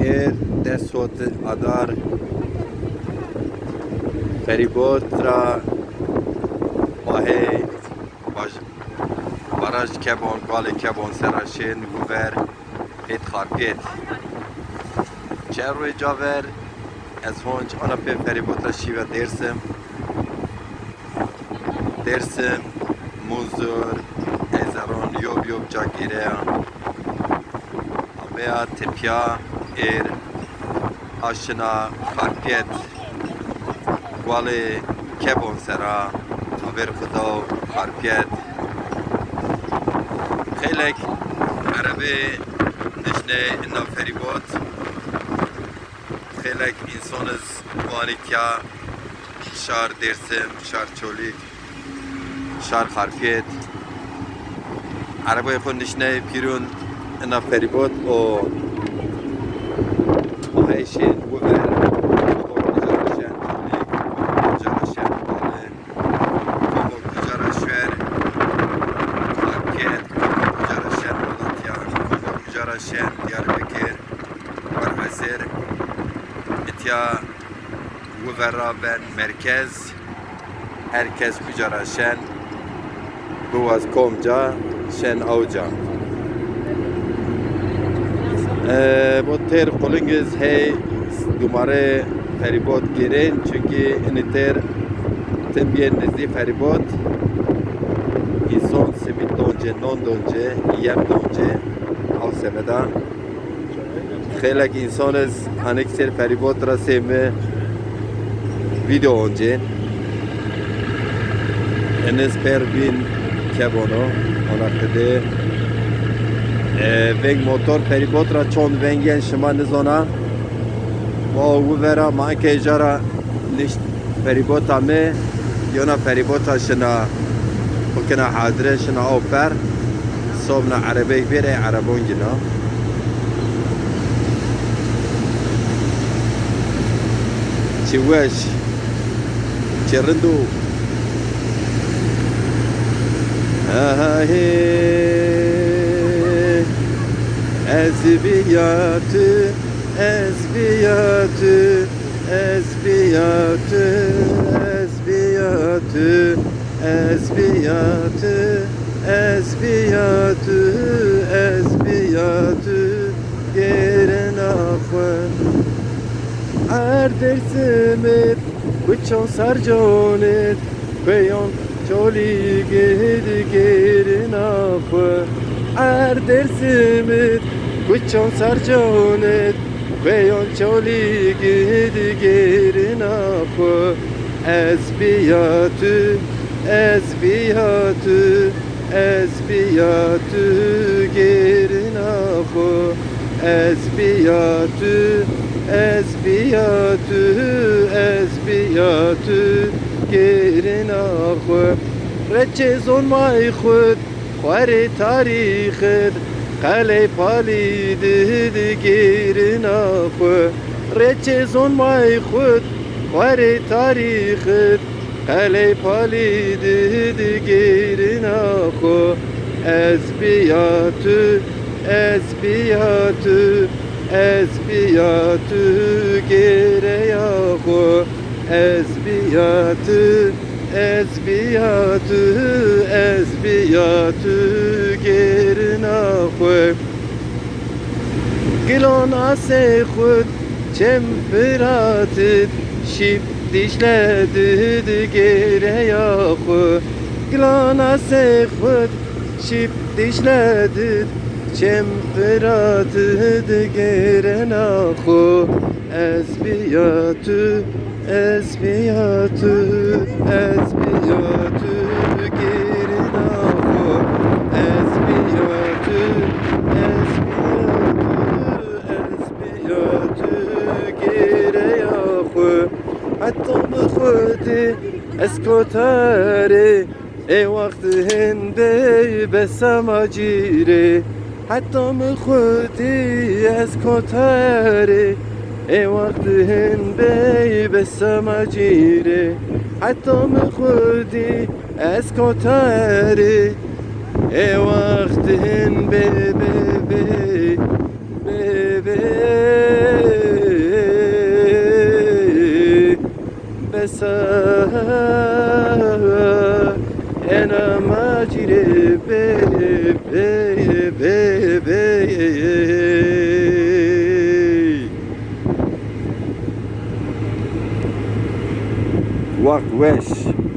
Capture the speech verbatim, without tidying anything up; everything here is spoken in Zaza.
Êr des sot adar ferîbot ra bahê baj-, baraj Kebon, gualê Kebon sera şên guver hêt Xarpiyet. Çer rê caver ez honc ana pê ferîbot ra şîve Dêrsim. Dêrsim, Munzur, Ezeron yob yob ca gêreya. Ameya tepya êr aşina Xarpiyet. Gualê Kebon sera, aver Xudaw Xarpiyet. Xeylek erebê nişnê ina ferîbot. Xeylek însan iz vanî tiya şar Dêrsim, şar Çolîg, şar Xarpiyet. Erebay xo nişney pîrun ina ferîbot o o heyşên guver, o uca ra şen Çolîg, o uca ra şen Bali. Komok uca ra şwer Xarpiyet, komok uca ra şen Malatya, komok uca ra şen Diyarbekir, Werhesir, itya guver ra ben merkez, her kes uca ra şen, biwaz kom ca, şen aw ca. E, bo têr quling iz hey dumare ferîbot gêrên, çunkî inî têr tim yên nizdî ferîbot. Însan simît doncê, non doncê, yem doncê, aw semeda. Xeylek însan iz hanik ser ferîbot ra sê mi vîdeo oncên. Eniz per bin Kebono, ona qide. E, veng motor ferîbot ra çond veng yen şima nizona. Ma o vera ma eke îja ra nişt ferîbota mi, yona ferîbota şina, xo kena hadire, şina aw per. Sobna erebeyk bêrê, erebon gina. Çi weş, çi rind o. Aha, he. Ez biya tu, ez biya tu, ez biya tu, ez biya tu, ez biya tu, ez biya tu, ez biya tu, gêrena xwu. Erd Dêrsimid, kuçon Serconid, kueyon Çolîgid gêrena xwu. Erd Dêrsimid, kuçon Serconid, kueyon Çolîgid gêrena xwu. Ez biya tu, ez biya tu, ez biya tu gêrena xwu. Ez biya tu, ez biya tu, ez biya tu gêrena xwu. Reçê zonmay xwud, xwerê tarîxid, qeley palîdid gêrena xwu. Reçê zonmay xwud, xwerê tarîxid, qeley palîdid gêrena xwu. Ez biya tu, ez biya tu, ez biya tu gêreya xwu. Ez biya tu, ez biya tu, ez biya tu gêrena xwu. Gilon asê xwud çem Firatid, şîp Dîcle did gêreya xwu. Gilon asê xwud şîp Dîcle did, çem Firatid gêrena xwu. Ez biya tu, ez biya tu, ez biya tu gêrena xwu. Ez biya tu, ez biya tu, ez biya tu gêreya xwu. Heta mi xwedî ez kotarê, ê wext hin bey besa ma cîrê. Heta mi xwedî ez kotarê, ê wext hin bey besa ma cîrê. Heta mi xwedî ez kotarê, ê wext hin bey, bey, bey, bey, bey. Besa ena macire be be be be. Wext weş.